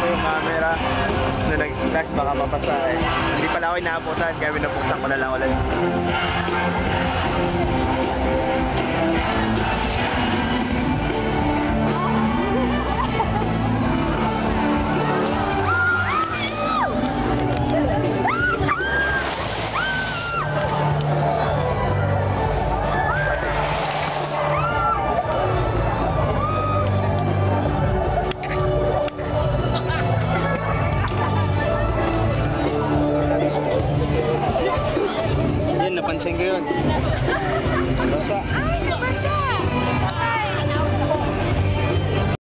yung camera. Na nag-splash, baka mapasa eh. Hindi pala ako inaabutan, kaya binubuksan ko na lang ulit. Yun, napansin ko yun. Basta.